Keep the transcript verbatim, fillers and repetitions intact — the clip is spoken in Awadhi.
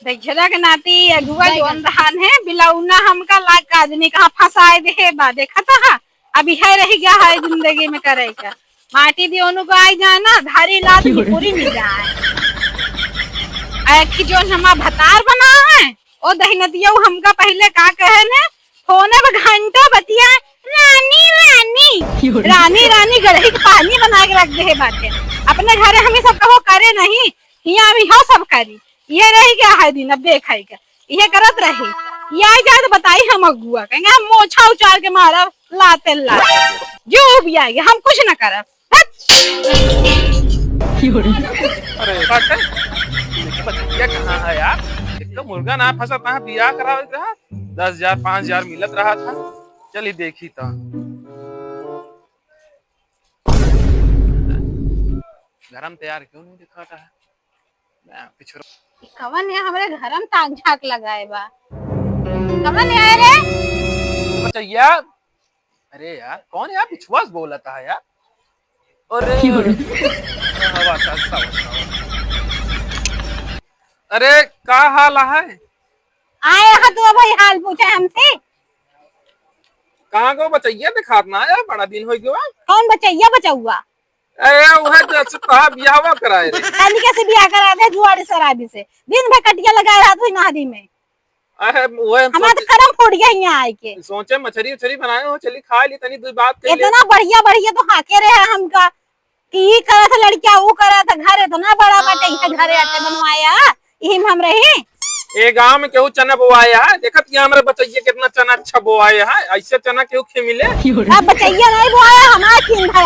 देखिए के नाती अगुआ जौन रहन है, बिलौना हमका लाग का आदमी कहाँ फंसाए देहे बा, देखत हा। अब इहे रहि गया है जिंदगी में करे का। माटी दियोनु को आई जाना, धारी लात की पूरी मिल जाए। आ एक जौन हमार भतार बना है, ओ दहिनतिया हमका पहिले का कहे ने, फोने पे घंटों बतिया, "रानी, रानी।" रानी, रानी गढ़ही के पानी बना के रख देहे बाटे। अपने घरे हमें सब कहो करे नहीं, हियाँ भी हो सब करी। ये रहि गया है दिन, अब देखाई का। ये करत रही। ये आई जाए तो बताई हम अगुआ। कहेंगे हम मोछा उछाल के मारब, लाते लाते। जो भी आएगी, हम कुछ ना करब। हट! अरे, बात है। देखी बचैया कहाँ है यार? एक तो मुर्गा ना फंसा, कहाँ बियाह करावे के रहा? दस हजार, पाँच हजार मिलत रहा था। चली देखी तो। घर में तैयार क्यों नहीं दिखाता है? मैं पिछड़ो। कवन है हमरे घर में ताक झाक लगाए बा? कवन है रे? बचैया, अरे यार, कौन यार पिछुआ से बोलत है यार? अरे, क्यों रे? आवा, आवा, आवा, आवा। अरे, का हाल है? आए हा तू भाई हाल पूछे हमसे? कहाँ को बचैया दिखात ना यार, बड़ा दिन हो गया। कौन बचैया बचौआ? अरे, वह जो अच्छा तोहार बियाहवा कराए रे। तनिके से बियाह करा दे, जुआरी शराबी से। दिन भर कटिया लगाए रहत हुई नहरी में। अरे, वह हम हमार तो सोचे करम फूट गया यहाँ आए के। सोचे मछरी उछरी बनाए हो, चली खा ली, तनी दू बात कर ले। इतना बढ़िया बढ़िया तो हाके रहे हमका कि ई करत लड़किया, ऊ करत, घर इतना बड़ा बाटे, इहे घरे आटे बनवाया, इही में हम रही। ए गांव में केहू चना बोआया है? देखत कि हमरे बचैया कितना चना अच्छा बोआया है, ऐसे चना केहू खे मिले? अब बचैया नहीं बोआया, हमार खीन भरा।